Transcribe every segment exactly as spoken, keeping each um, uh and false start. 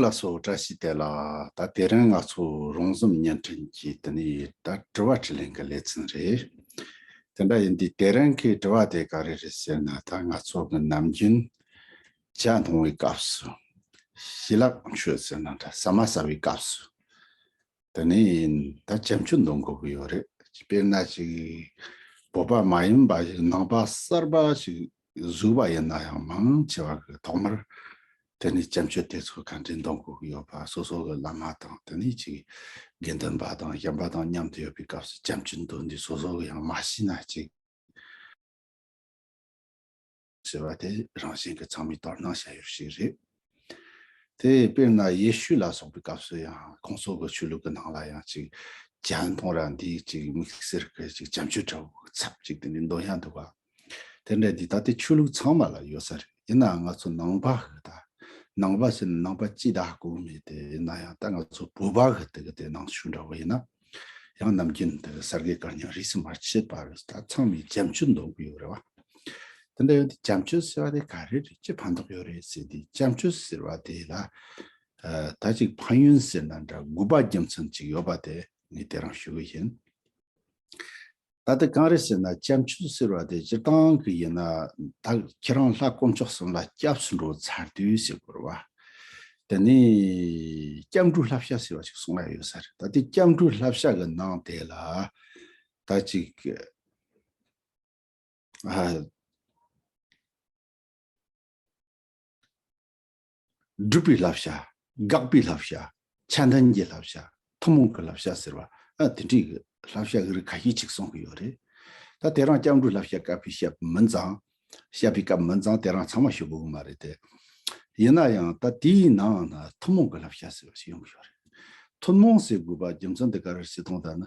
ལགས་སོ། བཀྲ་ཤིས་བདེ་ལེགས། ད་དེ་རིང་ང་ཚོ་རོང་ཟོམ་བརྙན་འཕྲིན་གྱི་དེ་ནས་ད་དྲི་བ་དྲིས་ལན་གྱི་ལེ་ཚན་རེད། དེ་འདྲ་ཡིན་དུས་དེ་རིང་གི་དྲི་བ་དེ་ག་རེ་རེད་ཟེར་ན། ད་ང་ཚོ་གི་ནམ་རྒྱུན་ཇ་འཐུང་བའི་སྐབས་སུ། ཞལ་ལག་མཆོད་ཟེར་ན་འདྲ། ཟ་མ་ཟ་བའི་སྐབས་སུ། དེ་ནས་ད་ཅམ་ཆུ་འདོན་དགོས་ཀྱི་ཡོད་རེད། དཔེར་ན་ཅིག་བོད་པ་མ་ཡིན་པ་ཞིག་ནང་པ་གསར་པ་ཞིག་བཟོས་པ་ཡིན་ན་ཡང་མང་ཆེ་བ་གི་ཐོག་མར་དེ་ནས་ཅམ་ཆུ་དེ་ཚོ་ག་འདྲས་འདོན་དགོས་ཀྱི་ཡོད་པ། སོ་སོ་གི་བླ་མ་དང་དེ་ནས་ཅིག་དགེ་འདུན་པ་དང་གཞན་པ་དང་མཉམ་དུ་ཡོད་པའི་སྐབས་སུ་ཅམ་ཆུ་འདོན་དུས་སོ་སོ་གི་ཡང་མ་ཤེས་ན་ཅིག་ཟེར་བ་དེ་རང་བཞིན་གྱི་ཚང་མས་དོ་སྣང་བྱ་ཡུལ་ཞིག་རེད། དེ་དཔེར་ན་ཡེ་ཤུ་ལ་སོགས་པའི་སྐབས་སུ་ཡང་ཁོང་ཚོ་གི་ཆོས་ལུགས་ཀྱི་ནང་ལ་ཡང་ཅིག་ཇ་འཐུང་ར་འདི་ཅིག་དམིགས་བསལ་གྱི་ཅིག་ཅམ་ཆུ་འདྲ་བོ་ཚབ་ཅིག་དེ་འདྲ་འདོན་ཡ་འདུག་ག། དེ་འདྲ་འདི་ད་ལྟའི་ཆོས་ལུགས་ཚང་མ་ལ་ཡོད་ས་རེད། ཡིན་ནའང་ང་ཚོ་ནང་པ་གི་ད་ནང་པ་ཟེར་ན་ནང་པ་སྤྱི་དང་དགོས་མེད་དེ། ཡིན་ན་ཡང་ད་ང་ཚོ་བོད་པ་གི་དེ་གི་དེ་ནང་ཆོས་འདྲ་བོ་ཡིན་ན། ཡང་ནམ་རྒྱུན་དེ་གི་གསར་བསྐལ་བཀའ་རྙིང་རིས་སུ་མ་ཆད་པ་རེད། ད་ཚང་མས་ཇ་མཆོད་འདོན་གི་ཡོད་རེད་བ། དེ་འདྲ་ཡོད་དུས་ཇ་མཆོད་ཟེར་བ་དེ་ག་རེ་རེད། ཅི་ཕན་ཐོགས་ཡོད་རེད་ཟེར་དུས། ཇ་མཆོད་ཟེར་བ་དེ་ལ་ཨ་ད་ཅིག་ཕན་ཡོན་ཟེར་ན་འདྲ། དགོས་པ་རྒྱུ་མཚན་ཅིག་ཡོད་པ་དེ་ངས་དེ་རིང་ཞུ་གི་ཡིན། ད་ལྟ་གང་རེད་ཟེར་ན། ཇ་མཆོད་ཟེར་བ་དེ་སྤྱིར་བཏང་གི་ཡིན་ན། ད་ཁྱེད་རང་ལྷ་དཀོན་མཆོག་གསུམ་ལ་སྐྱབས་སུ་འགྲོ་ཚར་དུས་ཟེར་དགོས་རེད་བ། དེ་ནས་སྐྱབས་འགྲོའི་བསླབ་བྱ་ཟེར་བ་ཞིག་གསུང་ཡ་ཡོད་ས་རེད། ད་ལྟའི་སྐྱབས་འགྲོའི་བསླབ་བྱ་གི་ནང་དེ་ལ་ད་ཅིག་ཨ། སྒྲུབ་པའི་བསླབ་བྱ། དགག་པའི་བསླབ་བྱ། ཆ་མཐུན་གྱི་བསླབ་བྱ། ཐུན་མོང་གི་བསླབ་བྱ་ཟེར་བ། ཨ། དེ་འདྲའི་གི་བསླབ་བྱ་གི་རིགས་ཁ་ཤས་ཅིག་གསུང་གི་ཡོད་རེད། ད་དེ་རིང་སྐྱབས་འགྲོའི་བསླབ་བྱ་སྐབས་ཕི་བཤད་མིན་ཙང་། བཤད་པའི་སྐབས་མིན་ཙང་དེ་རིང་ཚང་མ་ཞུ་དགོས་གི་མ་རེད་དེ། ཡིན་ན་ཡང་ད་དེའི་ནང་ན་ཐུན་མོང་གི་བསླབ་བྱ་ཟེར་བ་ཞིག་ཡོང་གི་ཡོད་རེད། ཐུན་མོང་ཟེར་དགོས་པ་རྒྱུ་མཚན་དེ་ག་རེ་རེད་ཟེར་དུས། ད་ནི་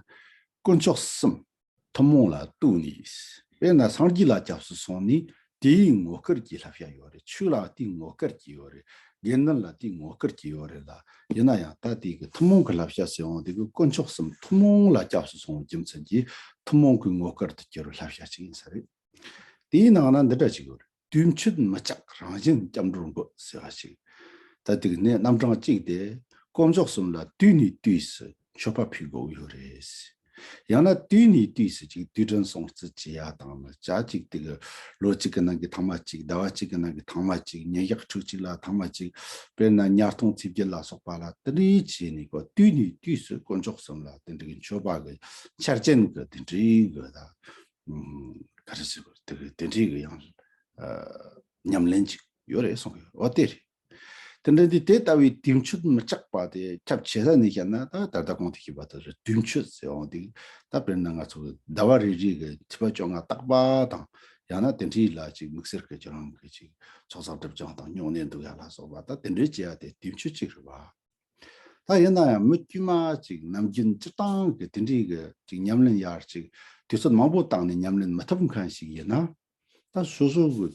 དཀོན་མཆོག་གསུམ་ཐུན་མོང་ལ་ལྟོས་ནས། དཔེར་ན་སངས་རྒྱས་ལ་སྐྱབས་སུ་སོང་ནས་དེའི་ངོ་སྐལ་གྱི་བསླབ་བྱ་ཡོད་རེད། ཆོས་ལ་དེའི་ངོ་སྐལ་གྱི་ཡོད་རེད། དགེ་འདུན་ལ་དེའི་ངོ་སྐལ་གྱི་ཡོད་རེད་ལ། ཡིན་ན་ཡང་ད་དེ་གི་ཐུན་མོང་གི་བསླབ་བྱ་ཟེར་འོང་དེ་གི་དཀོན་མཆོག་གསུམ་ཐུན་མོང་ལ་སྐྱབས་སུ་སོང་བའི་རྒྱུ་མཚན་གྱིས་ཐུན་མོང་གི་ངོ་སྐལ་དུ་གྱུར་བའི་བསླབ་བྱ་ཅིག་ཡིན་ས་རེད། དེའི་ནང་ན་འདི་འདྲ་ཅིག་ཡོད་རེད། དུས་མཆོད་མི་སྐྱག་རང་བཞིན་སྐྱབས་འགྲོར་འགོད་ཟེར་བ་ཞིག་ད་དེ་གི་ནས་རྣམ་གྲངས་གཅིག་དེ། དཀོན་མཆོག་གསུམ་ལ་དུས་ནས་དུས་སུ་མཆོད་པ་ཕུལ་དགོས་ཡོད་རེད། ཡང་ན་དུས་ནས་དུས་སུ་ཅིག་དུས་དྲན་སྲུང་བརྩི་བྱེད་ཡ་དང་། ལ་ཅག་ཅིག་དེ་གི་ལོ་གཅིག་གི་ནང་གི་ཐེངས་མ་གཅིག་ཟླ་བ་གཅིག་གི་ནང་གི་ཐེངས་མ་གཅིག་ཉིན་ཞག་ཕྲུགས་གཅིག་ལ་ཐེངས་མ་གཅིག་དཔེར་ན་ཉ་སྟོང་ཚེས་བརྒྱད་ལ་སོགས་པ་ལ་དེ་འདྲའི་བྱས་ནས་གོ། དུས་ནས་དུས་སུ་དཀོན་མཆོག་གསུམ་ལ་དེ་འདྲའི་མཆོད་པ་གི་ཆ་རྐྱེན་གི་དེ་འདྲའི་གི་ད། ཨུམ། ག་རེ་ཟེར་དགོས། དེ་གི་དེ་འདྲའི་གི་ཡང་ཨ་ཉམས་ལེན་ཅིག་ཡོད་རེད་གསུངས་ཡོད། འོ་དེ་རེད། དེ་འདྲ་འདི་དེ་ལྟ་བུའི་དུས་མཆོད་མི་སྐྱག་པ་དེ་ཁྱབ་ཆེ་ས་ནས་བཤད་ན། ད་ད་ལྟ་གོང་དུ་ཞུས་པ་ལྟར་དུས་མཆོད་ཟེར་འོང་དུས། ད་དཔེར་ན་ང་ཚོ་གི་ཟླ་བ་རེ་རེ་གི་ཚེས་པ་བཅོ་ལྔ་རྟག་པ་དང་། ཡང་ན་དེ་འདྲའི་ལ་ཅིག་དམིགས་བསལ་གྱི་ཁྱེད་རང་གི་ཅིག་ཚོགས་བསགས་སྒྲིབ་སྦྱང་དང་སྨྱུང་གནས་འདུག་ཡ་ལ་སོགས་པ། ད་དེ་འདྲའི་བྱེད་ཡ་དེ་དུས་མཆོད་ཅིག་རེད་བ། ད་ཡིན་ན་ཡང་མི་དཀྱུས་མ་ཅིག་ནམ་རྒྱུན་སྤྱིར་བཏང་གི་དེ་འདྲའི་གི་ཅིག་ཉམས་ལེན་ཡར་ཅིག་དུས་ཚོད་མང་པོ་བཏང་ནས་ཉམས་ལེན་མི་ཐུབ་མཁན་ཞིག་ཡིན་ན། ད་སོ་སོ་གི་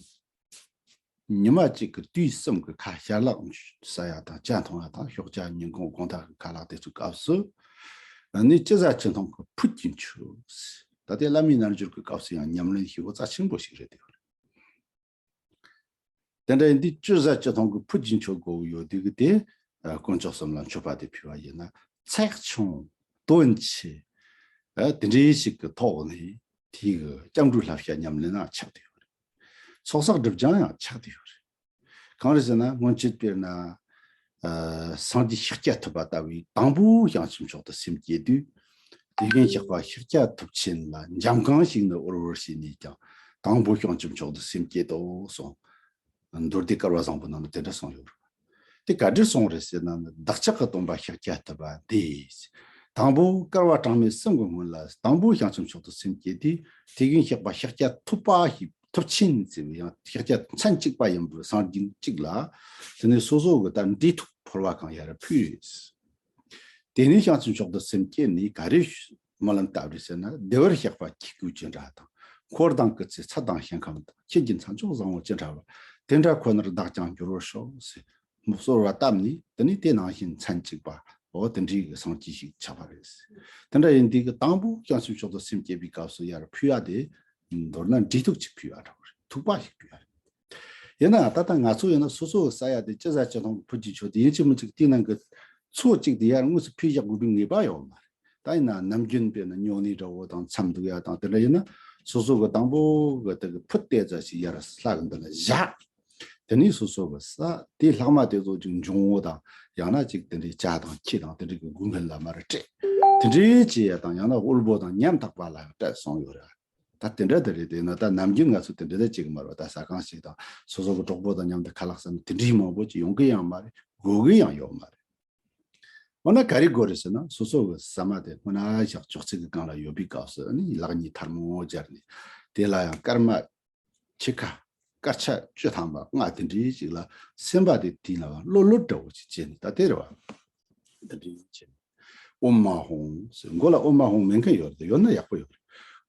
ཉི་མ་གཅིག་གི་དུས་གསུམ་གི་ཁ་ཞལ་ལག་ཟ་ཡ་དང་ཇ་འཐུང་ཡ་དང་ཞོགས་ཇ་ཉིན་གུང་དགོང་དག་གི་ཁ་ལག་དེ་ཚོའི་སྐབས་སུ། ཨ་ནི་ཅི་ཟ་ཅི་འཐུང་གི་ཕུད་ཀྱིས་མཆོད། ད་ལྟའི་བླ་མའི་རྣལ་འབྱོར་གྱི་སྐབས་སུ་ཡང་ཉམས་ལེན་ཞེ་པོ་རྩ་ཆེན་པོ་ཞིག་རེད་དེ། དེ་འདྲ་ཡིན་དུས་ཅི་ཟ་ཅི་འཐུང་གི་ཕུད་ཀྱིས་མཆོད་དགོས་ཡོད་དུས་གི་དེ། ཨ། དཀོན་མཆོག་གསུམ་ལ་མཆོད་པ་དེ་ཕུལ་བ་ཡིན་ན། ཚེགས་ཆུང་། དོན་ཆེ། ཨ། དེ་འདྲའི་ཞིག་གི་ཐོག་ནས་དེ་གི་སྐྱབས་འགྲོའི་བསླབ་བྱ་ཉམས་ལེན་ཡང་ཆགས་བསྡད་ཡོད་རེད། ཚོགས་བསགས་སྒྲིབ་སྦྱང་ཡང་ཆགས་བསྡད་ཡོད་རེད། གང་རེད་ཟེར་ན། སྔོན་ཆད་དཔེར་ན། ཨ། སངས་རྒྱས་ཤཱཀྱ་ཐུབ་པ་ལྟ་བུའི་དང་པོ་བྱང་ཆུབ་མཆོག་ཏུ་སེམས་བསྐྱེད་དུས། དེ་བཞིན་གཤེགས་པ་ཤཱཀྱ་ཐུབ་ཆེན་ལ་འཇམ་གང་ཞིག་ནི་འོར་འོར་བྱས་ནས་ཀྱང་། དང་པོ་བྱང་ཆུབ་མཆོག་ཏུ་སེམས་བསྐྱེད་དོ་གསུངས། མདོ་སྡེ་བསྐལ་པ་བཟང་པོ་ནང་ལ་དེ་འདྲ་གསུངས་ཡོད་རེད། དེ་ག་འདྲ་གསུངས་རེད་ཟེར་ན། བདག་ཅག་གི་སྟོན་པ་ཤཱཀྱ་ཐུབ་པ་འདི། དང་པོ་བསྐལ་པ་གྲངས་མེད་གསུམ་གྱི་སྔོན་ལ་དང་པོ་བྱང་ཆུབ་མཆོག་ཏུ་སེམས་བསྐྱེད་དེ། དེ་བཞིན་གཤེགས་པ་ཤཱཀྱ་ཐུབ་པ་ཞིག་ཐུབ་ཆེན་ཟེར་བའི་ཡང་ཤཱཀྱ་མཚན་གཅིག་པ་ཡིན་པའི་སངས་རྒྱས་གཅིག་ལ། དེ་ནས་སོ་སོ་གི་ད་འབྲས་ཐུག་ཕོར་བ་གང་ཡར་ཕུལ། དེ་ནས་བྱང་ཆུབ་མཆོག་ཏུ་སེམས་བསྐྱེད་ནས་ག་རེ་སྨོན་ལམ་བཏབ་རེད་ཟེར་ན། བདེ་བར་གཤེགས་པ་ཁྱེད་སྐུ་ཅི་འདྲ་དང་། འཁོར་དང་སྐུ་ཚེ་ཚད་དང་ཞིང་ཁམས་དང་། ཁྱེད་ཀྱི་མཚན་མཆོག་བཟང་པོ་ཅི་འདྲ་བ། དེ་འདྲ་ཁོ་ནར་བདག་ཀྱང་འགྱུར་བར་ཤོག་ཟེར། མུ་གསོལ་བ་བཏབ་ནས། དེ་ནས་དེ་ནང་བཞིན་མཚན་གཅིག་པ། འོ་དེ་འདྲའི་གི་སངས་རྒྱས་ཤིག་ཆགས་པ་རེད། དེ་འདྲ་ཡིན་དུས་གི་དང་པོ་བྱང་ཆུབ་མཆོག་ཏུ་སེམས་བསྐྱེད་པའི་སྐབས་སུ་ཡར་ཕུལ་ཡ་དེ། མདོར་ན་འབྲས་ཐུག་ཅིག་ཕུལ་ཡ་འདྲ་བོ་རེད། ཐུག་པ་ཞིག་ཕུལ་ཡ་རེད། ཡིན་ན་ད་ལྟ་ང་ཚོ་ཡིན་ན་སོ་སོ་གི་ས་ཡ་དེ་ཅི་ཟ་ཅི་འཐུང་ཕུད་ཀྱི་ཆོག་དེ་ཡིན་གཅིག་མིན་གཅིག་དེའི་ནང་གི་ཚོ་གཅིག་དེ་ཡར་དངོས་སུ་ཕུད་བཞག་དགོས་པའི་ངེས་པ་ཡོད་མ་རེད། ད་ཡིན་ན་ནམ་རྒྱུན་དཔེར་ན་སྨྱུང་གནས་འདྲ་བོ་དང་མཚམས་འདུག་ཡ་དང་དེ་འདྲ་ཡིན་ན་སོ་སོ་གི་དང་པོ་གི་དེ་གི་ཕུད་བལྟས་ཙམ་ཞིག་ཡར་ས་གི་འདི་ལ་བཞག་དེ་ནས་སོ་སོ་གི་ས་དེའི་ལྷག་མ་དེ་ཚོ་ཅིག་འབྱུང་བོ་དང་ཡང་ན་ཅིག་དེ་འདྲའི་ཇ་དང་ཁྱི་དང་དེ་འདྲའི་གི་དགུན་ཁ་ལ་མར་སྤྲད། དེ་འདྲའི་བྱེད་ཡ་དང་ཡང་ན་དབུལ་པོ་དང་ཉམ་ཐག་པ་ལ་སྤྲད་སོང་ཡོད་རེད། ད་དེ་འདྲ་དེ་རེད། དེ་ན་ད་ནམ་རྒྱུན་ང་ཚོ་དེ་འདྲ་ད་བྱེད་གི་མ་རེད། ད་ཟ་ཁང་ཞིག་དང་སོ་སོ་གི་གྲོགས་པོ་དང་མཉམ་དུ་ཁ་ལག་ཟ་ན་དེ་འདྲའི་མང་པོ་ཅིག་ཡོང་གི་ཡང་མ་རེད། དགོས་གི་ཡང་ཡོད་མ་རེད། འོ་ན་ག་རེ་དགོས་རེད་ཟེར་ན་སོ་སོ་གི་ཟ་མ་དེ་སྔོན་ན་བཞག་ཅོག་ཙེ་གི་སྒང་ལ་ཡོད་པའི་སྐབས་སུ་ནི་ལག་གཉིས་ཐལ་མོ་སྦྱར་ནས་དེ་ལ་ཡང་སྐར་མ་ཕྱེད་ཀ་སྐར་ཆ་བཅུ་ཐམ་པ་ལྔ་དེ་འདྲའི་ཅིག་ལ་སེམས་པ་དེ་དེ་ལ་བློ་ལོད་འདྲ་བོ་ཅིག་བྱས་ནས་ད་དེ་རེད་བ། འདི་འདྲའི་བྱས་ནས་ཨོཾ་མ་ཧོཾ་ཟེར་མགོ་ལ་ཨོཾ་མ་ཧོཾ་མེད་མཁན་ཡོད་རེད། ཡོད་ན་ཡག་པོ་ཡོད་རེད།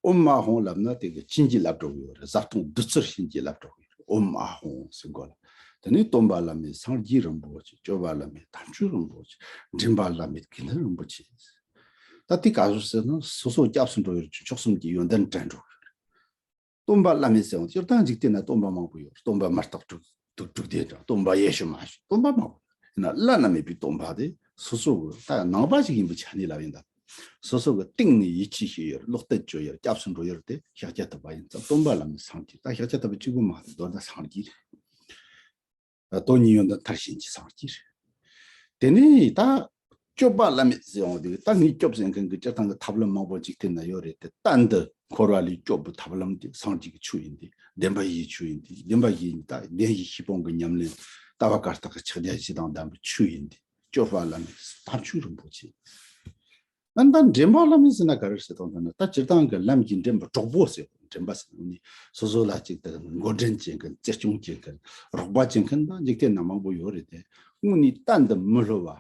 ཨོཾ་མ་ཧོཾ་ལབ་ན་དེ་གི་བྱིན་གྱིས་བརླབས་འགྲོ་གི་ཡོད་རེད། བཟའ་བཏུང་བདུད་རྩིར་བྱིན་གྱིས་བརླབས་འགྲོ་གི་ཡོད་རེད། ཨོཾ་མ་ཧོཾ་ཟེར་མགོ་ལ། དེ་ནས་སྟོན་པ་བླ་མེད་སངས་རྒྱས་རིན་པོ་ཆེ། སྐྱོབ་པ་བླ་མེད་དམ་ཆོས་རིན་པོ་ཆེ། འདྲེན་པ་བླ་མེད་དགེ་འདུན་རིན་པོ་ཆེ། ད་དེ་ག་ཟེར་ཟེར་ན་སོ་སོ་སྐྱབས་སུ་འགྲོ་ཡོད་ཀྱི་མཆོག་གསུམ་གྱི་ཡོན་ཏན་དྲན་འགྲོ་གི་ཡོད་རེད། སྟོན་པ་བླ་མེད་ཟེར་བ་སྤྱིར་བཏང་འཇིག་རྟེན་ན་སྟོན་པ་མང་པོ་ཡོད། སྟོན་པ་མི་རྟག་དྲུག་དྲུག་དྲུག་སྡེ་དང་སྟོན་པ་ཡེ་ཤུ་མ་ཤི་སྟོན་པ་མང་པོ་ཡོད། ཡིན་ན་བླ་ན་མེད་པའི་སྟོན་པ་དེ་སོ་སོ་གི་ད་ནང་པ་ཞིག་ཡིན་པའི་ཆ་ནས་ལབ་ཡིན་ད། སོ་སོ་གི་སྟེང་ནས་ཡིད་ཆེས་བྱེད་ཡུལ་བློ་གཏད་བཅོལ་ཡུལ་སྐྱབས་སུ་འགྲོ་ཡུལ་དེ་ཤཱཀྱ་ཐུབ་པ་ཡིན་ཙང་སྟོན་པ་བླ་མེད་སངས་རྒྱས། ད་ཤཱཀྱ་ཐུབ་པ་གཅིག་པུ་མ་རེད། མདོར་ན་སངས་རྒྱས་རེད། དོན་གཉིས་ཡོན་ཏན་མཐར་ཕྱིན་གྱི་སངས་རྒྱས་རེད། དེ་ནས་ད་སྐྱོབ་པ་བླ་མེད་ཟེར་ཡོང་དུས་ད་ངས་སྐྱོབ་ཟེར་མཁན་གྱི་སྤྱིར་བཏང་གི་ཐབས་ལམ་མང་པོ་འཇིག་རྟེན་ན་ཡོད་རེད་དེ། གཏན་དུ་འཁོར་བ་ལས་སྐྱོབ་པའི་ཐབས་ལམ་དེ་སངས་རྒྱས་ཀྱི་ཆོས་ཡིན་ཏེ། བདེན་པ་བཞིའི་ཆོས་ཡིན་ཏེ། བདེན་པ་བཞི་ནི་ད་བདེན་བཞི་བཞི་སྤོང་གི་ཉམས་ལེན། ལྟ་བ་བཀའ་རྟགས་ཀྱི་ཕྱག་རྒྱ་བཞི་དང་ལྡན་པའི་ཆོས་ཡིན་ཏེ། སྐྱོབ་པ་བླ་མེད་དམ་ཆོས་རིན་པོ་ཆེ། ཨ་ནི་ད་འདྲེན་པ་བླ་མེད་ཟེར་ན་ག་རེ་ཟེར་དང་ད་ནི་ད་སྤྱིར་བཏང་གི་ལམ་གྱི་འདྲེན་པ་གྲོགས་པོ་ཟེར། འདྲེན་པ་ཟེར་ན་ནི་སོ་སོ་ལ་ཅིག་ད་འགོ་འདྲེན་བྱེད་མཁན། བརྩེ་སྐྱོང་བྱེད་མཁན། རོགས་པ་བྱེད་མཁན་ད་འཇིག་རྟེན་ན་མང་པོ་ཡོད་རེད་དེ། དངོས་ནས་གཏན་དུ་མི་སླུ་བ།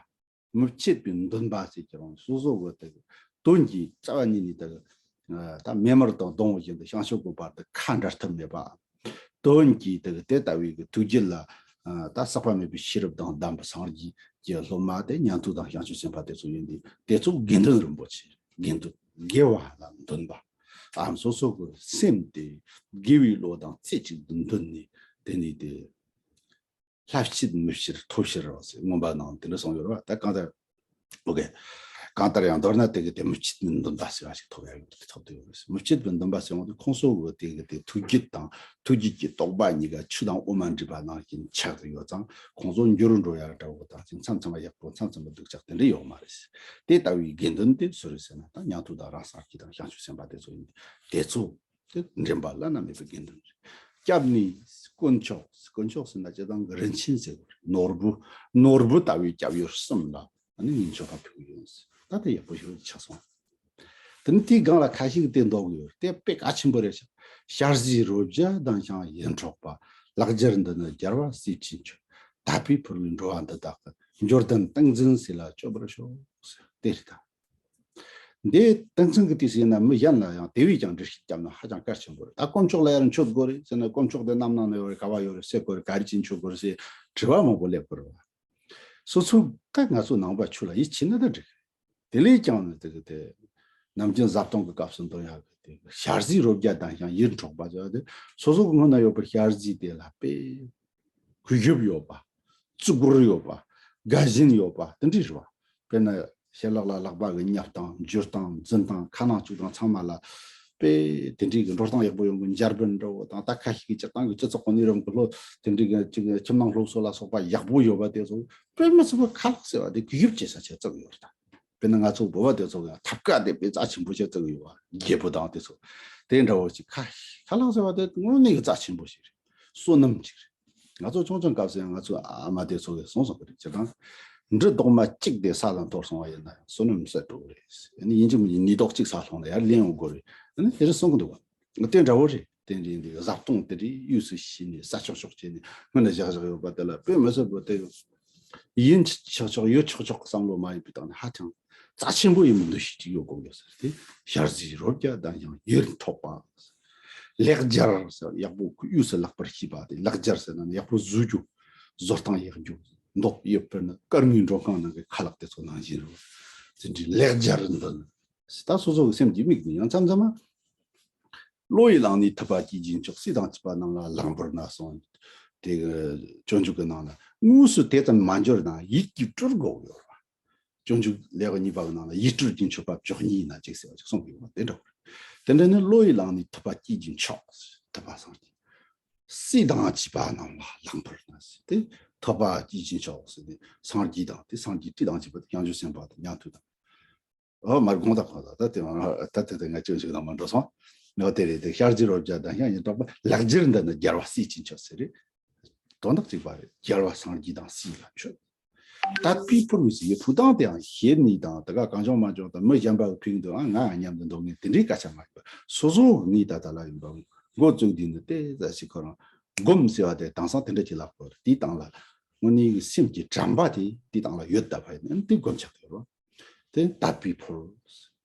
མི་ཕྱེད་པའི་འདུན་པ་ཟེར་གྱི་རང་སོ་སོ་གི་ད་དོན་གྱི་རྩ་བ་ཉིད་ནས་ད་ད་མེ་དམར་དང་སྡོང་བོ་བཞིན་དུ་བྱང་ཆུབ་ཀྱི་བར་དུ་ཁ་འབྲལ་ཐབས་མེད་པ། དོན་གྱི་དེ་དེ་ལྟ་བུའི་གི་ཐུགས་རྒྱུད་ལ་ཨ་ད་ཟག་པ་མེད་པའི་ཤེས་རབ་དང་ལྡན་པའི་སངས་རྒྱས་ཀྱི་སློབ་མ་དེ་ཉན་ཐོས་དང་བྱང་ཆུབ་སེམས་དཔའ་དེ་ཚོ་ཡིན་ཏེ། དེ་ཚོ་དགེ་འདུན་རིན་པོ་ཆེ། དགེ་འདུན་དགེ་བ་ལ་འདུན་པ། ཨ་སོ་སོ་གི་སེམས་དེ་དགེ་བའི་བློ་དང་རྩེ་གཅིག་ཏུ་འདུན་ནས་དེ་ནས་དེ་ལྷ་བྱིན་མི་ཕྱིར་ཐོབ་ཕྱིར་རོ་ཟེར་མངོན་པ་ནང་དེ་འདྲ་གསུངས་ཡོད་རེད་བ། ད་གང་ལྟར། ཨོ་ཀེ། གང་ལྟར་ཡང་མདོར་ན་དེ་གི་དེ་མི་ཕྱེད་པའི་འདུན་པ་ཟེར་བ་ཞིག་ཐོབ་ཡ་ཡོད་དེ་ཐོབ་དེ་ཡོད་རེད། མི་ཕྱེད་པའི་འདུན་པ་ཟེར་བ་དེ་ཁོང་ཚོ་གི་དེ་གི་དེ་ཐུགས་རྒྱུད་དང་ཐུགས་རྒྱུད་ཀྱི་རྟོག་པ་གཉིས་ཀ་ཆུ་དང་འོ་མ་འདྲེས་པ་ནང་བཞིན་ཆགས་ཏེ་ཡོད་ཙང་ཁོང་ཚོ་འགྱུར་འགྲོ་ཡ་འདྲ་བོ་དང་ཅིག་མཚམས་མཚམས་ཡག་པོ་མཚམས་མཚམས་སྡུག་ཅག་དེ་འདྲ་ཡོད་མ་རེད། དེ་ལྟ་བུའི་དགེ་འདུན་དེ་སུ་རེད་ཟེར་ན་ད་ཉན་ཐོས་དང་རང་སངས་རྒྱས་དང་བྱང་ཆུབ་སེམས་དཔའ་དེ་ཚོ་ཡིན། དེ་ཚོ་དེ་འདྲེན་པ་བླ་ན་མེད་པའི་དགེ་འདུན་རེད། སྐྱབས་ནི་དཀོན་མཆོག་དཀོན་མཆོག་ཟེར་ན་སྤྱིར་བཏང་གི་རིན་ཆེན་ཟེར་བ་རེད། ནོར་བུ། ནོར་བུ་ལྟ་བུའི་སྐྱབས་ཡུལ་གསུམ་ལ་ཨ་ནི་ངས་མཆོད་པ་ཕུལ་གྱི་ཡིན་ཟེར། ད་དེ་ཡག་པོ་ཞིག་ཆགས་སོང་། དེ་ནི་དེའི་སྒང་ལ་ཁ་ཤས་ཀྱིས་དེ་འདོགས་ཀྱི་ཡོད་རེད། དེ་དཔེ་གལ་ཆེན་པོ་རེད་ཤག་ཞལ་བཟས་རོ་བརྒྱ་ལྡན་ཞིང་ཡིད་འཕྲོག་པ། ལེགས་སྦྱར་འདི་ནི་རྒྱལ་བ་སྲས་ཆེན་མཆོག་དད་པས་ཕུལ་བའི་འགྲོ་བ་འདི་དག་གི། འབྱོར་ལྡན་ཏིང་འཛིན་ཟས་ལ་སྤྱོད་པར་ཤོག་ཟེར་དེ་རེད་ད། འདི་ཏིང་འཛིན་གྱི་དུས་སུ་ཡིན་ན་མི་གཞན་ལ་ཡང་དེ་བས་ཀྱང་འགྲེལ་བཤད་བརྒྱབ་ན་ཧ་ཅང་གལ་ཆེན་པོ་རེད། ད་དཀོན་མཆོག་ལ་ཡར་མཆོད་དགོས་རེད་ཟེར་ན་དཀོན་མཆོག་དེ་གནམ་ནང་ན་ཡོད་རེད། ག་བ་ཡོད་རེད། སུའི་སྐོར་རེད། ག་རེ་བྱས་ནས་མཆོད་དགོས་རེད་ཟེར་དྲི་བ་མང་པོ་སླེབས་དགོས་རེད་བ། སོ་སོ་ད་ང་ཚོ་ནང་པ་ཆོས་ལ་ཡིད་ཆེས་ན་ད་འགྲིག་དེ་ལས་ཀྱང་ནི་དེ་གི་དེ་ནམ་རྒྱུན་བཟའ་བཏུང་གི་སྐབས་སུ་འདོན་ཡག་གི་དེ་ཞལ་བཟས་རོ་བརྒྱ་ལྡན་ཞིང་ཡིད་འཕྲོག་པ་ཟེར་བ་དེ་སོ་སོ་གི་སྔོན་ན་ཡོད་པའི་ཞལ་བཟས་དེ་ལ་དཔེ་གུས་ཞབས་ཡོད་པ། བརྩི་བཀུར་ཡོད་པ། དགའ་ཞེན་ཡོད་པ་དེ་འདྲ་རེད་བ། དཔེར་ན་ཞལ་ལག་ལ་ལག་པ་གི་བརྙབ་སྟངས། འཇུ་སྟངས། འཛིན་སྟངས། ཁ་ནང་བཅུག་སྟངས་ཚང་མ་ལ་དཔེ་དེ་འདྲའི་གི་འགྲོ་སྟངས་ཡག་པོ་ཡོང་གི། འཇར་པན་འདྲ་བོ་དང་། ད་ཁ་ཤས་ཀྱི་སྤྱིར་བཏང་གི་སྤྱི་ཚོགས་ཀྱི་ནི་རང་གི་ལྷོ་དེ་འདྲའི་གི་ཅིག་ཁྱིམ་ནང་སློབ་གསོ་ལ་སོགས་པ་ཡག་པོ་ཡོད་པ་དེ་ཚོ་དཔེ་མི་སྲིད་པ་ཁ་ལག་ཟེར་བ་དེ་གུས་ཞབས་བྱེད་ས་ཆེད་བརྩི་གི་ཡོད་རེད་ད། དཔེར་ན་ང་ཚོ་བོད་པ་དེ་ཚོ་ཡང་ཐབ་ཀ་དེ་དཔེ་རྩ་ཆེན་པོ་བྱས་བརྩི་གི་ཡོད་པ། རྒྱལ་པོ་དང་དེ་ཚོ་དེ་འདྲ་བོ་ཅིག་ཁ་ཁ་ལག་ཟེར་བ་དེ་དངོས་གནས་ཀྱི་རྩ་ཆེན་པོ་ཞིག་རེད། བསོད་ནམས་ཅིག་རེད། ང་ཚོ་ཆུང་ཆུང་སྐབས་སུ་ཡང་ང་ཚོའི་ཨ་མ་དེ་ཚོ་གིས་གསུངས་སོང་གི་རེད། སྤྱིར་བཏང་འབྲུ་རྡོག་མ་གཅིག་དེ་ས་ལ་འཐོར་སོང་བ་ཡིན་ན་ཡང་བསོད་ནམས་ཟད་འགྲོ་གི་རེད། ཡིན་གཅིག་མིན་གཅིག་ནུས་རྡོག་གཅིག་ས་ལྷུང་ན་ཡར་ལེན་ཡོང་དགོས་རེད། ཨ་ནི་དེ་རེད་གསུང་གི་འདུག་བ། དེ་འདྲ་བོ་རེད། དེ་འདྲའི་འདི་བཟའ་བཏུང་དེ་འདྲའི་དབུས་སུ་ཕྱིན་ནས་ས་ཆོག་ཆོག་བྱས་ནས་སྔོན་ལ་བཞག་བཞག་ཡོད་པ་དེ་ལ་དཔེ་མི་སྲིད་པ་དེ་ཡིན་ཆོག་ཆོག་ཡོད་ཆོག་ཆོག་བསམ་བློ་མ་ཡིན་པའི་སྟེང་ནས་ཧ་ཅང་རྩ་ཆེན་པོ་ཡིན་པའི་འདུ་ཤེས་ཅིག་ཡོད་དགོས་ཡོད་ཟེར་ཏེ། ཞལ་བཟས་རོ་བརྒྱ་ལྡན་ཞིང་ཡིད་འཕྲོག་པ། ལེགས་སྦྱར་ཟེར་ཡག་པོ་དབུས་སུ་ལེགས་པར་ཕྱིས་པ་དེ། ལེགས་སྦྱར་ཟེར་ན་ནི་ཡག་པོ་བཟོ་རྒྱུ། བཟོ་སྟངས་ཡག་རྒྱུ། མདོག་ཡོད་པར་ནི་སྐར་མའི་མགྲོན་ཁང་ནང་གི་ཁ་ལག་དེ་ཚོ་ནང་བཞིན་རེད། དེ་འདྲའི་ལེགས་སྦྱར་འདི་ནི་ད་སོ་སོ་གི་སེམས་ཀྱི་དམིགས་ནི་ཡང་མཚམས་མཚམས་མ། བློ་ཡིས་བླངས་ནས་ཐུབ་པ་སྐྱེ་རྒྱུ་མཆོག་སྲིད་དང་བཅས་པ་རྣམས་ལ་བླང་བར་ན་གསུངས། དེ་གི་སྤྱོད་འཇུག་གི་ནང་ལ་དངོས་སུ་དེ་ཙམ་མ་འབྱོར་ན་ཡིད་ཀྱིས་སྤྲུལ་དགོས་ཡོད་རེད་བ། སྤྱོད་འཇུག་ལེའུ་གཉིས་པ་གི་ནང་ལ་ཡིད་སྤྲུལ་གྱི་མཆོད་པ་བཅུ་གཉིས་ན་གཅིག་ཟེར་བ་ཅིག་གསུངས་ཡོད་པ་དེ་འདྲ་བོ་རེད། དེ་འདྲ་ནི་བློ་ཡིས་བླངས་ནས་ཐུབ་པ་སྐྱེས་ཀྱི་མཆོག་ཐུབ་པ་སངས་རྒྱས། སྲིད་དང་བཅས་པ་རྣམས་ལ་བླང་པར་ན་ཟེར་ཏེ། ཐུབ་པ་སྐྱེས་ཀྱི་མཆོག་ཟེར་ཏེ་སངས་རྒྱས་དང་དེ་སངས་རྒྱས་སྲིད་དང་བཅས་པ་དེ་བྱང་ཆུབ་སེམས་དཔའ་དང་མཉམ་ཐུབ་དང་། ཨོ་མར་དགོངས་དག་ཁོ་ད་ད་དེ་ད་དེ་དེ་ང་སྤྱོད་འཇུག་དང་མ་འགྲོ་སོང་། ནོ་དེ་རེད་དེ་ཤར་གྱི་རོ་བརྒྱ་དང་ཡང་ཡིན་གྲགས་པ་ལེགས་སྦྱར་འདི་ནི་རྒྱལ་བ་སྲས་ཀྱི་མཆོག་ཟེར་རེད། དོན་དག་གཅིག་པ་རེད། རྒྱལ་བ་སངས་རྒྱས་དང་སྲས་ལ་མཆོད། དད་པས་ཕུལ་བའི་ཕུགས་བཏང་དེའང་ཞེ་ནས་དང་དེ་ག་གང་བྱུང་མ་བྱུང་དང་མི་གཞན་པ་གི་ཕུགས་འདུན་ཨང་ང་མཉམ་དུ་འདོད་ངེས་དེ་འདྲའི་སྐད་ཆ་མ་ཡིན་པར་སོ་སོ་ངའི་ད་ལྟ་ལ་ཡིན་པ་འགོ་བཙུགས་དུས་ནི་དེ་ཟ་ཞིག་ཁོ་རང་སྒོམ་ཟེར་བ་དེ་དེང་སང་དེ་འདྲ་ཅིག་ལབ་དགོས་རེད། དེའི་སྟེང་ལ་དངོས་གནས་ཀྱི་སེམས་ཀྱི་དྲན་པ་དེ་དེའི་སྟེང་ལ་ཡོད་ད་བ་ཡིན་དེ་སྒོམ་ཆགས་ཡོད་རོ། དེ་དད་པས་ཕུལ།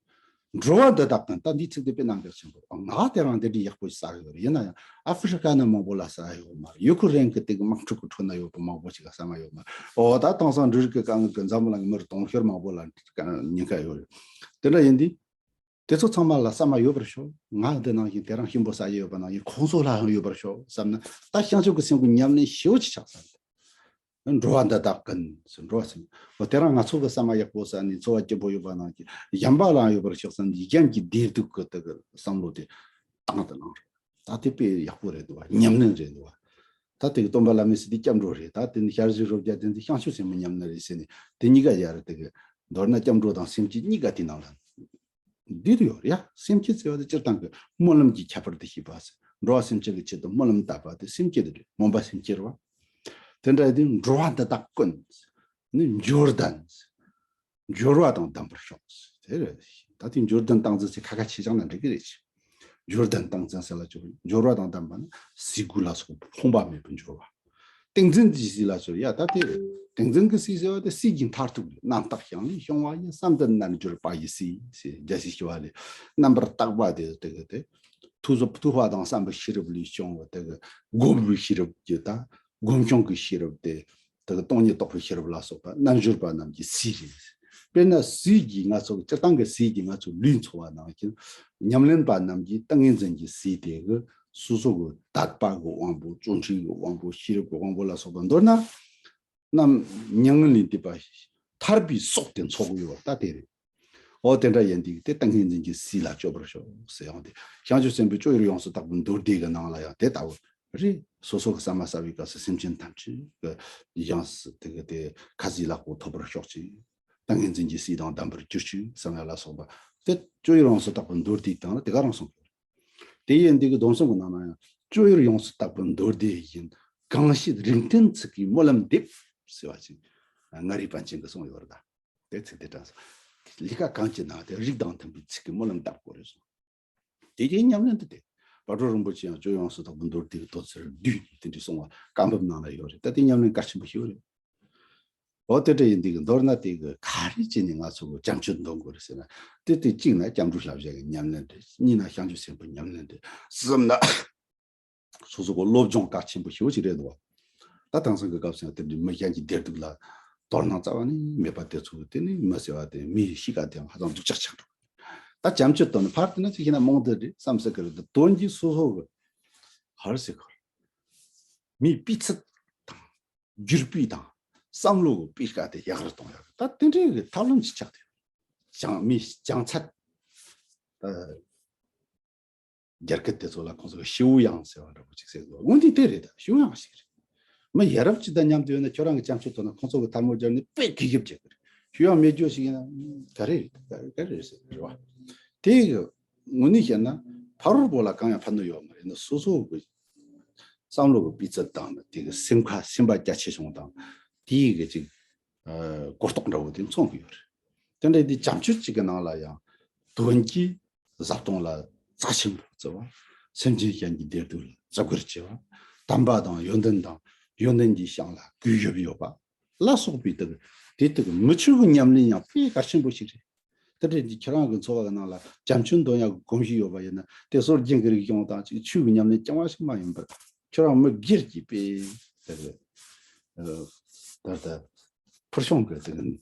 འགྲོ་བ་འདི་དག་གི་ད་འདིའི་ཚིག་དེ་དཔེ་གནད་འགག་ཆེན་པོ་རེད། ང་དེ་རང་འདི་འདྲའི་ཡག་པོ་ཞིག་བསགས་ཡོད་རེད། ཡིན་ན་ཡང་ཨ་ཧྥི་རི་ཀ་ན་མང་པོ་ལ་བསགས་ཡོད་མ་རེད། ཡུ་ཁུ་རེན་གི་དེ་གི་དམག་འཁྲུག་གི་ཁྲོད་ན་ཡོད་པ་མང་པོ་ཞིག་ལ་བསགས་མ་ཡོད་མ་རེད། འོ་ད་དེང་སང་འབྲུ་རིགས་ཀྱི་དཀའ་ངལ་གི་འཛམ་བུ་གླིང་གི་མི་རེ་དུང་ཕྱུར་མང་པོ་ལ་ཉེན་ཁ་ཡོད་རེད། དེ་འདྲ་ཡིན་དུས་དེ་ཚོ་ཚང་མ་ལ་བསམ་པ་ཡོད་པར་ཤོག་ང་འདི་ནང་བཞིན་དེ་རང་ཞིམ་པོ་ཟ་ཡི་ཡོད་པ་ནང་བཞིན་ཁོང་ཚོ་ལའང་ཡོད་པར་ཤོག་བསམ་ན་ད་བྱང་ཆུབ་ཀྱི་སེམས་ཀྱི་ཉམས་ལེན་ཞེ་པོ་ཅིག་ཆགས་ས་རེད། འགྲོ་བ་འདི་དག་ཀུན་ཟེར་འགྲོ་བ་སེམས། འོ་དེ་རང་ང་ཚོ་གི་བསམ་པ་ཡག་པོ་ཟ་ནས་འཚོ་བ་སྐྱིད་པོ་ཡོད་པ་ནང་བཞིན་གཞན་པ་ལའང་ཡོད་པར་ཤོག་བསམ་ནས་གཞན་གྱི་བདེ་སྡུག་གི་དེ་གི་བསམ་བློ་དེ་བཏང་དུ་བླངས་རེད། ད་དེ་དཔེ་ཡག་པོ་རེད་འདུག་བ། ཉམས་ལེན་རེད་འདུག་བ། ད་དེ་གི་སྟོན་པ་བླ་མའི་སྲས་དེ་སྐྱབས་འགྲོ་རེད། ད་དེ་ནི་ཞལ་བཞུགས་རོ་བརྒྱ་དེ་ཚོ་བྱང་ཆུབ་སེམས་དཔའི་ཉམས་ལེན་རེད་ཟེར་ནས་དེ་གཉིས་ཀ་ཡ་རེད། དེ་གི་མདོར་ན་སྐྱབས་འགྲོ་དང་སེམས་བསྐྱེད་གཉིས་ཀ་དེ་ནང་ལ་འདུས་ཡོད་རེད་ཡ། སེམས་བསྐྱེད་ཟེར་བ་དེ་སྤྱིར་བཏང་གི་སྨོན་ལམ་གྱི་ཁྱད་པར་དེ་ཤེས་པ་ཟེར། འགྲོ་བ་སེམས་བསྐྱེད་ཀྱི་ཆེད་དུ་སྨོན་ལམ་བཏབ་པ་དེ་སེམས་བསྐྱེད་དེ་རེད། སྨོན་པ་སེམས་བསྐྱེད་རེད་བ། དེ་འདྲ་ཡིན་དུས་འགྲོ་བ་འདི་དག་ཀུན་ནི་འབྱོར་ལྡན། འབྱོར་བ་དང་ལྡན་པར་ཤོག་དེ་རེད། ད་དེ་འབྱོར་ལྡན་སྟངས་འཛིན་ཚེ་ཁ་ཁ་ཆེ་ཆུང་ན་འགྲིག་གི་རེད། འབྱོར་ལྡན་སྟངས་འཛིན་ཟེར་ལ་འབྱོར་འབྱོར་བ་དང་ལྡན་པ་ནི་སྲིད་དགུ་ལ་སོགས་པ་ཕོངས་པ་མེད་པར་འབྱོར་བ། ཏིང་འཛིན་གྱི་སྲས་ལ་འབྱོར་ཡ། ད་དེ་རེད། ཏིང་འཛིན་གྱི་སྲས་ཟེར་བ་དེ་སྲས་ཀྱི་མཐར་ཐུག་རེད། རྣམ་དག་ཞིང་ལས་བྱུང་བ་ཡི། བསམ་གཏན་རྣལ་འབྱོར་པ་ཡི་སྲས་ཟེར་རྒྱལ་སྲས་ཞི་བ་ལྷས་རྣམ་པར་དག་པ་དེ་དེ་གི་དེ་ཐུགས་སོ་ཐུགས་དཔའ་དང་བསམ་པའི་ཤེས་རབ་ལས་བྱུང་བ་དེ་གི་སྒོམ་པའི་ཤེས་རབ་ཀྱི་ད་སྒོམ་བྱུང་གི་ཤེས་རབ་དེ། དེ་གི་སྟོང་ཉིད་རྟོགས་པའི་ཤེས་རབ་ལ་སོགས་པ་རྣལ་འབྱོར་པ་རྣམས་ཀྱི་སྲས་རེད། དཔེར་ན་སྲས་ཀྱི་ང་ཚོ་སྤྱིར་བཏང་གི་སྲས་ཀྱི་ང་ཚོ་ལུས་འཚོ་བ་ནང་བཞིན་ཉམས་ལེན་པ་རྣམས་ཀྱི་ཏིང་ངེ་འཛིན་གྱི་སྲས་དེ་གི་སོ་སོ་གི་དད་པ་གི་དབང་པོ། བརྩོན་འགྲུས་ཀྱི་དབང་པོ། ཤེས་རབ་ཀྱི་དབང་པོ་ལ་སོགས་པ། མདོར་ན་རྣམ་མྱ་ངན་ལས་འདས་པ་ཐར་པའི་སྲོག་དེ་འཚོ་གི་ཡོད་པ་ད་དེ་རེད། འོ་དེ་འདྲ་ཡིན་དུས་དེ་ཏིང་ངེ་འཛིན་གྱི་སྲས་ལ་སྤྱོད་པར་ཤོག་ཟེར་ཡང་དེ་བྱང་ཆུབ་སེམས་དཔའི་སྤྱོད་ཡུལ་ཡོངས་སུ་དག་པའི་མདོ་སྡེ་གི་ནང་ལ་ཡང་དེ་ལྟ་བུ་རེད། སོ་སོ་གི་བསམ་པ་གསལ་བའི་སྐབས་སུ་སེམས་ཅན་ཐམས་ཅད་ཀྱི་ཡང་སྲིད་དེ་གི་དེ་ཁ་ཟས་ལག་པ་ཐོབ་པར་ཤོག་ཅིག་ཏིང་ངེ་འཛིན་གྱི་སྲས་དང་ལྡན་པར་གྱུར་ཅིག་བསམ་ཡ་ལ་སོགས་པ་དེ་སྤྱོད་ཡུལ་ཡོངས་སུ་དག་པའི་མདོ་སྡེའི་སྟེང་ལ་དེ་ག་རང་གསུངས་ཡོད་རེད། དེ་ཡིན་དུས་ཀྱི་སྡོམ་གསུམ་གྱི་ནང་ན་ཡང་སྤྱོད་ཡུལ་ཡོངས་སུ་དག་པའི་མདོ་སྡེ་ཡིན། གང་བྱེད་རིགས་མཐུན་ཚིག་གིས་སྨོན་ལམ་འདེབས་ཟེར་བ་ཅིག་མངའ་རིས་པཎ་ཆེན་གྱིས་གསུངས་ཡོད་རེད་ད། དེ་ཚིག་དེ་དྲངས་སོང་། ལས་ཀ་གང་བྱེད་ན་དེ་རིགས་དང་མཐུན་པའི་ཚིག་གིས་སྨོན་ལམ་བཏབ་དགོས་རེད་གསུངས། དེ་རྗེས་ཉམས་ལེན་དུ་བསྟེན། བག་གྲོ་རིན་པོ་ཆེ་ཡང་སྤྱོད་ཡོངས་སུ་དག་པའི་མདོ་སྡེ་གི་དོན་ཚུལ་བསྡུས་ནས་དེ་འདྲའི་གསུང་བ་བཀའ་འབུམ་ནང་ལ་ཡོད་རེད། ད་དེ་ཉམས་ལེན་གལ་ཆེན་པོ་ཞིག་རེད། འོ་དེ་འདྲ་ཡིན་དུས་ཀྱི་མདོར་ན་དེ་གི་ག་རེ་བྱས་ནས་ང་ཚོ་གི་བྱམས་སྐྱོང་འདོན་དགོས་རེད་ཟེར་ན། དེ་དེ་གཅིག་ན་སྐྱབས་འགྲོ་བསླབ་བྱ་གི་ཉམས་ལེན་རེད། གཉིས་ན་བྱང་ཆུབ་སེམས་དཔའི་ཉམས་ལེན་རེད། གསུམ་ན་སོ་སོ་གི་སློབ་སྦྱོང་གལ་ཆེན་པོ་ཞེ་པོ་ཅིག་རེད་འདུག་བ། ད་དེང་སང་གི་སྐབས་སུ་ཡང་དེ་འདྲའི་མི་གཞན་གྱི་བདེ་སྡུག་ལ་དོ་སྣང་རྩ་བ་ནས་མེད་པ་དེ་ཚོ་དེ་ནི་མི་ཟེར་བ་དེ་མིའི་གཤིས་ཀ་དེའང་ཧ་ཅང་སྡུག་ཅག་ཆགས་འགྲོ། ད་བྱམས་སྐྱོང་དོན་ནི་ཕར་དེ་ན་ཅིག་ཤེས་ན་རྨོངས་དད་རེད་བསམ་ཟེར་གི་རེད། དོན་གྱིས་སོ་སོ་གི་ཧར་ཟེར་གི་རེད། མིའི་སྤུས་ཚད་དང་། རྒྱུ་སྤུས་དང་བསམ་བློ་གི་སྤུས་ཀ་དེ་ཡག་རུ་གཏོང་ཡག་ད་དེ་འདྲའི་གི་ཐབས་ལམ་ཅིག་ཆགས་ཏེ། བྱང་མི་བྱང་ཚད། ཨ། རྒྱ་སྐད་དེ་ཚོ་ལ་ཁོང་ཚོ་གི་ཞེའུ་ཡང་ཟེར་བ་འདྲ་པོ་ཅིག་ཟེར་འདུག་དངོས་འདི་དེ་རེད། ད་ཞེའུ་ཡང་ཞིག་རེད། མི་ཡ་རབས་ཅིག་དང་མཉམ་དུ་ཡོད་ན་ཁྱོད་རང་གི་བྱམས་སྐྱོང་ཐོག་ན་ཁོང་ཚོ་གི་ཐལ་མོ་སྦྱར་ནས་དཔེ་གི་ཞིབ་བྱེད་གི་རེད། ཞེའུ་ཡང་མེད་རྒྱུ་ཞིག་ཡིན་ན་ག་རེ་རེད། ག་རེ་རེད་ཟེར་རེད་བ། དེ་གི་དངོས་གནས་བཤད་ན་ཕ་རོལ་པོ་ལ་གང་ཡང་ཕན་ནུས་ཡོད་མ་རེད། ན་སོ་སོ་གི་བསམ་བློ་གི་སྤུས་ཚད་དང་དེ་གི་སེམས་ཁ་སེམས་པ་རྒྱ་ཆེ་ཆུང་དང་དེའི་གི་ཅིག་ཨ་གོ་རྟོགས་འདྲ་བོ་དེ་མཚོན་གི་ཡོད་རེད། དེ་འདྲ་དེ་བྱམས་སྐྱོང་གཅིག་གི་ནང་ལ་ཡང་དོན་གྱི་བཟའ་བཏུང་ལ་རྩ་ཆེན་པོ་བརྩི་བ། སེམས་ཅན་གཞན་གྱི་བདེ་སྡུག་ལ་བརྩི་བཀུར་བྱེད་པ། དམ་པ་དང་ཡོན་ཏན་དང་ཡོན་ཏན་གྱི་ཞིང་ལ་གུས་ཞབས་ཡོད་པ་ལ་སོགས་པའི་དེ་དེ་དག་མི་ཆོས་ཀྱི་ཉམས་ལེན་ཡང་དཔེ་གལ་ཆེན་པོ་ཞིག་རེད། དེ་འདྲ་དེ་ཁྱེད་རང་གི་འཚོ་བ་གི་ནང་ལ་བྱམས་སྐྱོང་འདོན་ཡག་གི་གོམས་གཤིས་ཡོད་པ་ཡིན་ན་དེ་སྲོལ་རྒྱུན་གྱི་རིག་གཞུང་དང་ཅིག་ཆོས་ཀྱི་ཉམས་ལེན་རྐྱང་བ་ཞིག་མ་ཡིན་པར་ཁྱེད་རང་མི་སྒེར་གྱི་དཔེ་དེ་གི་ད་ལྟ་ཕུལ་བྱུང་གི་དེ་གི་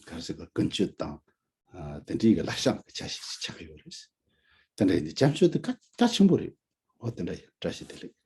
ག་རེ་ཟེར་གི་ཀུན་སྤྱོད་དང་ཨ་དེ་འདྲའི་གི་ལྷག་བསམ་གི་ཆ་ཤས་ཤིག་ཆགས་ཡོད་རེད། དེ་འདྲ་ཡིན་དུས་བྱམས་སྐྱོང་དེ་གལ་གལ་ཆེན་པོ་རེད། འོ་དེ་འདྲ་ཡིན། བཀྲ་ཤིས་བདེ་ལེགས།